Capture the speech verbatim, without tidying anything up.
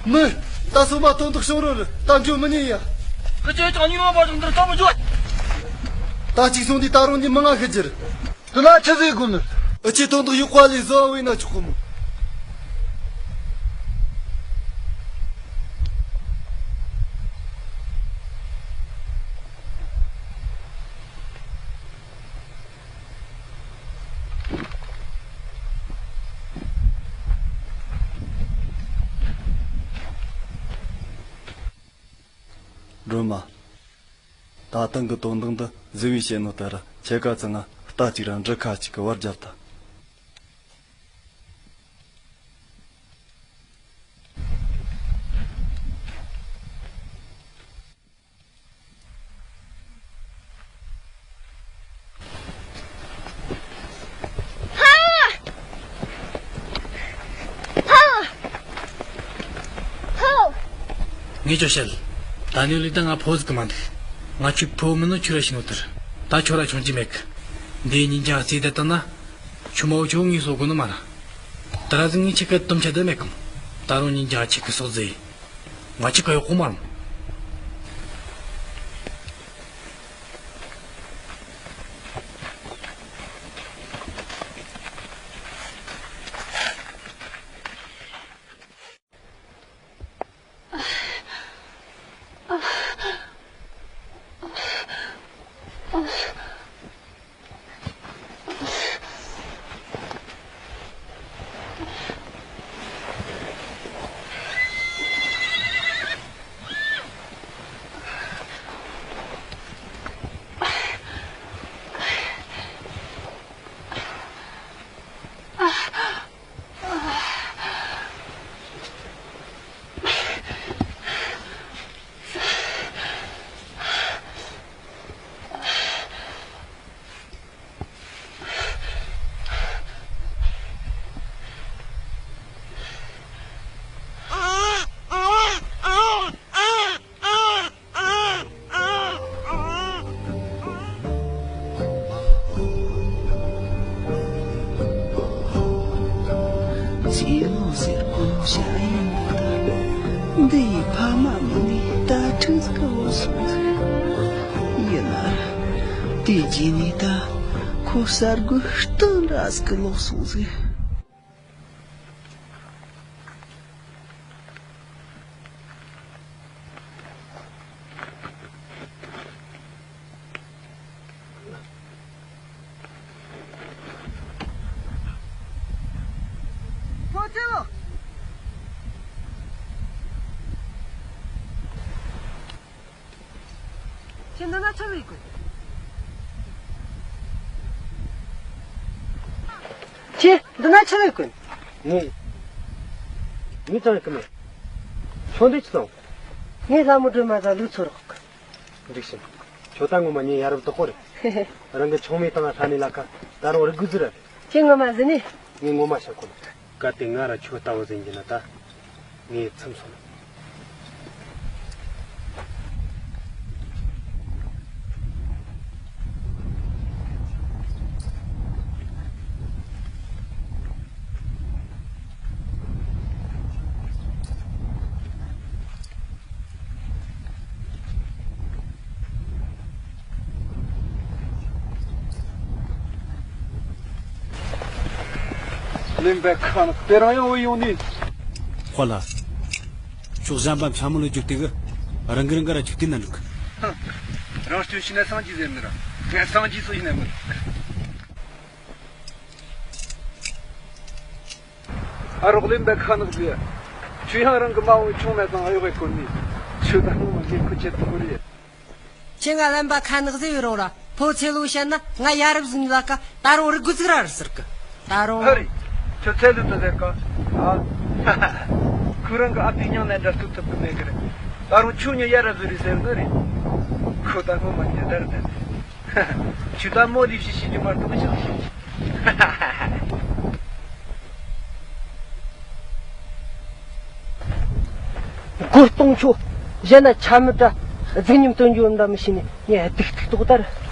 མི། ད་སོ་མ་དོན་དག་བྱུང་རོགས། ད་འགྲོ་མི་ཉན་ཡ། ཁི་ཆོས་ཀྱང་ཉིན་མ་བར་དུ་འདིར་ལྟ་མི་འཇོག་ད་གཅིག་སོང་དུས་ད་རུང་ཉིན་མི་ང་ཤི་རྒྱུར། དེ་ན་ཆི་ཟིག་དགོས་ནི། ཨ་ཆེ་དོན་དག་ཡོད་པ་ལས་བཟོ་བ་བས་ན་ཆོག་གི་མོ། སྒྲོལ་མ། ད་ཐེངས་ཀྱི་དོན་དག་འདི་གཟིགས་བྱས་ནོ་ལྟར་ཁྱེད་ཀ་ཚང་ང་རྟ་གཅིག་ར་འབྲི་ཁ་གཅིག་གི་བར་རྒྱབ་ད། ངས་ཁྱོད་བཤད། ད་ནི་ལུས་ད་ང་ཕོ་ཟིག་གི་མ་འདུག་ང་ཁྱོད་ཕོ་མིན་ནོ་ཁྱོད་ར་ཤི་ནོ་ལྟར། ད་ཁྱོད་ར་ཆུང་གི་མེད་གི་འདི་ཉིན་ཀྱང་རྩིས་དེ་བཏང་ན། ཆུ་མོ་ཆུ་ངའི་སོ་གོ་ནི་མ་ན། ད་ར་ཟིག་ངའི་ཆེ་གེ་དུམ་ཆ་དེ་མེད་གམ། ད་རུང་ཉིན་ཀྱང་ཆེ་གེ་སོག་ཟེ། ང་ཆེ་གེ་ཡོག་གོ་མ་རུང་། ཟེར་གོ་ཤ་ཡིན་ད། འདི་ཡི་ཕ་མ་མིན་ནི་ད་ཁྲིག་གི་ལོ་སོང་ཟིག་ཡིན་ན་ར། དེ་རྗེས་ནས་ད་ཁོ་གསར་འགོད་སྟོན་ར་གི་ལོ་སོང་ཟིག་ཕོ་ཆེ་ལོ། ཁྱེད་འདི་ན་ཆི་ལས་གོ། ཁྱེད་འདི་ན་ཆི་ལས་གོ། ངས། ངས་ཅང་གི་མེད། ཁྱོད་འདི་ཅི་སོང་། ངས་ལྷ་མོ་སྒྲོལ་མ་དང་ལུག་འཚོ་རོགས། འགྲིག་ཤིང་། ཁྱོད་ད་ངོ་མ་ཉེ་ཡ་རབས་དོག་པོ་རེད། རང་གི་ཆུང་མའི་སྟེང་ལ་ཧྲ་ནས་ལ་ཁ་ད་རུང་རིག་དགོས་ཟིག་ར་རེད། ཁྱེད་ངོ་མ་ཟིན་ནི། ངས་ངོ་མ་བཤད་གོ་ནི། གལ་ཏེ་ང་ར་ཁྱོད་ལྟ་བུ་ཟིན་གྱི་ན་ད། ངས་ཚིམ་སོང་། གླིང་པའི་ཁ་ནག་དེ་རང་ཡང་བུད་ཡོང་ནས། ཁོ་ལ། ཕྱོགས་གཞན་པ་འཕྱ་མོ་ལ་རྒྱུག་དེ་གི། རང་གི་རང་ག་ར་རྒྱུག་དེ་ན་འགྲིག་ཧ། རང་སྐྱོན་ཤེས་ན་སངས་རྒྱས་ཟེར་ནི་ར། ངས་སངས་རྒྱས་སུ་ཡིན་ན་མི་འགྲིག་ཨ་རོགས་གླིང་པའི་ཁ་ནག་ཟིག་ཁྱོད་ཡང་རང་གི་མ་འོངས་ཆུང་མ་ཚང་གཡོག་གི་གོ་ནས། ཁྱོད་ད་ངོ་མ་ངས་ཁུ་ཆད་དུ་གོ་རེད། ཁྱེད་ང་གླིང་པ་ཁ་ནག་ཟེར་བའི་རོང་ར་ཕོ་ཚེ་ལོ་བཤད་ན། ང་ཡ་རབས་ཟིན་ལ་ཀ་ད་རུང་རིག་དགོས་ཟིག་ར་རེད་ཟེར་གི། ད་རུང་། ཧ་རེད། ཁྱོད་ཚེ་ལོས་དུ་ཟེར་གི། ཨ། ཁོ་རང་གི་ཨ་ཕའི་མྱིང་ནས་འདྲ་བཏུབ་ཐུབ་གི་མེད་གི་རེད། ད་རུང་ཁྱོད་ཉིད་ཡ་རབས་ཟིག་རེད་ཟེར་ནི་རེད། ཁོ་ད་ངོ་མ་ཉེ་དར་ནི་རེད། ཁྱོད་ད་མོ་ལས་ཤི་ཤི་རྒྱུ་མ་གཏོགས་ཤི་ཤི། མགོ་སྟོང་ཆོ། གཞན་ན་ཆ་མི་འདྲ། རྫིག་ཉམས་སྟོན་རྒྱུ་འདྲ་མི་ཤེས་ནས་ངས་སྡུག་ཐུག་དོག་ལྟར།